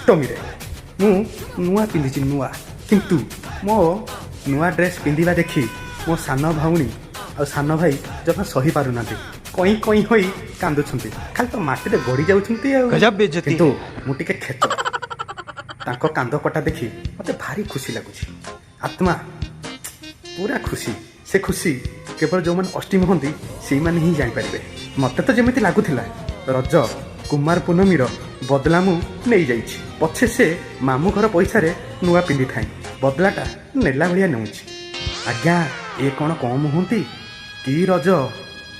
ଅଷ୍ଟମୀରେ ମୁଁ ନୂଆ ପିନ୍ଧିଛି ନୂଆ, କିନ୍ତୁ ମୋ ନୂଆ ଡ୍ରେସ୍ ପିନ୍ଧିବା ଦେଖି ମୋ ସାନ ଭଉଣୀ ଆଉ ସାନ ଭାଇ ଜମା ସହି ପାରୁନାହାନ୍ତି। କଇଁ କଇଁ ହୋଇ କାନ୍ଦୁଛନ୍ତି, ଖାଲି ତ ମାଟିରେ ଗଡ଼ି ଯାଉଛନ୍ତି ଆଉ। ଗଜବ ବେଇଜ୍ଜତି। କିନ୍ତୁ ମୁଁ ଟିକେ ଖେଚ। ତାଙ୍କ କାନ୍ଦ କଟା ଦେଖି ମୋତେ ଭାରି ଖୁସି ଲାଗୁଛି, ଆତ୍ମା ପୁରା ଖୁସି। ସେ ଖୁସି କେବଳ ଯେଉଁମାନେ ଅଷ୍ଟମୀ ହୁଅନ୍ତି, ସେଇମାନେ ହିଁ ଜାଣିପାରିବେ। ମୋତେ ତ ଯେମିତି ଲାଗୁଥିଲା, ରଜ କୁମାର ପୂର୍ଣ୍ଣମୀର ବଦଲା ମୁଁ ନେଇଯାଇଛି। ପଛେ ସେ ମାମୁଁ ଘର ପଇସାରେ ନୂଆ ପିନ୍ଧିଥାଏ, ବଦଲାଟା ନେଲା ଭଳିଆ ନେଉଛି। ଆଜ୍ଞା, ଏ କ'ଣ କମ୍ ହୁଅନ୍ତି କି? ରଜ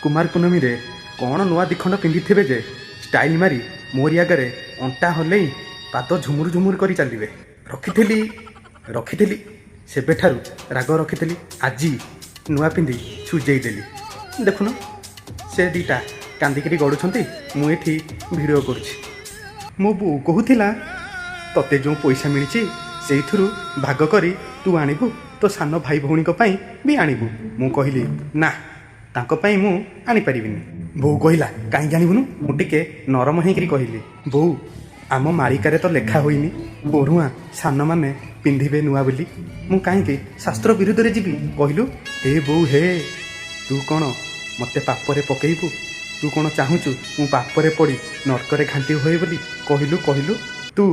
କୁମାର ପୂର୍ଣ୍ଣମୀରେ କ'ଣ ନୂଆ ଦିଖଣ୍ଡ ପିନ୍ଧିଥିବେ ଯେ ଷ୍ଟାଇଲ୍ ମାରି ମୋରି ଆଗରେ ଅଣ୍ଟା ହଲେଇ ପାଦ ଝୁମୁରୁ ଝୁମୁରୁ କରି ଚାଲିବେ। ରଖିଥିଲି, ରଖିଥିଲି, ସେବେଠାରୁ ରାଗ ରଖିଥିଲି। ଆଜି ନୂଆ ପିନ୍ଧି ସୁଜେଇ ଦେଲି। ଦେଖୁନ, ସେ ଦୁଇଟା କାନ୍ଦିକିରି ଗଡ଼ୁଛନ୍ତି, ମୁଁ ଏଠି ଭିଡ଼ିଓ କରୁଛି। ମୋ ବୋଉ କହୁଥିଲା, ତତେ ଯେଉଁ ପଇସା ମିଳିଛି ସେଇଥିରୁ ଭାଗ କରି ତୁ ଆଣିବୁ, ତୋ ସାନ ଭାଇ ଭଉଣୀଙ୍କ ପାଇଁ ବି ଆଣିବୁ। ମୁଁ କହିଲି, ନା, ତାଙ୍କ ପାଇଁ ମୁଁ ଆଣିପାରିବିନି। ବୋଉ କହିଲା, କାହିଁକି ଆଣିବୁନୁ? ମୁଁ ଟିକେ ନରମ ହେଇକିରି କହିଲି, ବୋଉ, ଆମ ମାଳିକାରେ ତ ଲେଖା ହୋଇନି ପୋଢୁଆଁ ସାନମାନେ ପିନ୍ଧିବେ ନୂଆ ବୋଲି। ମୁଁ କାହିଁକି ଶାସ୍ତ୍ର ବିରୁଦ୍ଧରେ ଯିବି କହିଲୁ? ହେ ବୋଉ ହେ, ତୁ କ'ଣ ମୋତେ ପାପରେ ପକେଇବୁ? ତୁ କ'ଣ ଚାହୁଁଛୁ ମୁଁ ପାପରେ ପଡ଼ି ନର୍କରେ ଘାଣ୍ଟି ହୁଏ ବୋଲି? କହିଲୁ, କହିଲୁ। ତୁ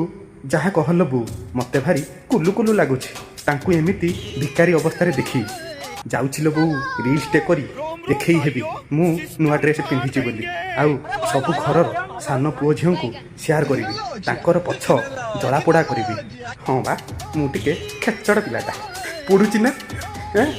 ଯାହା କହଲ ବୋଉ, ମୋତେ ଭାରି କୁଲୁ କୁଲୁ ଲାଗୁଛି ତାଙ୍କୁ ଏମିତି ଭିକାରୀ ଅବସ୍ଥାରେ ଦେଖି। ଯାଉଛି ଲୋ ବୋଉ, ରିଲ୍ସଟେ କରି ଦେଖେଇ ହେବି ମୁଁ ନୂଆ ଡ୍ରେସ୍ ପିନ୍ଧିଛି ବୋଲି, ଆଉ ସବୁ ଘରର ସାନ ପୁଅ ଝିଅଙ୍କୁ ସେୟାର କରିବି, ତାଙ୍କର ପଛ ଜଳାପୋଡ଼ା କରିବି। ହଁ ବା, ମୁଁ ଟିକେ ଖେଚଡ଼ ପିଲାଟା। ପୋଡ଼ୁଛି ନା ଏଁ?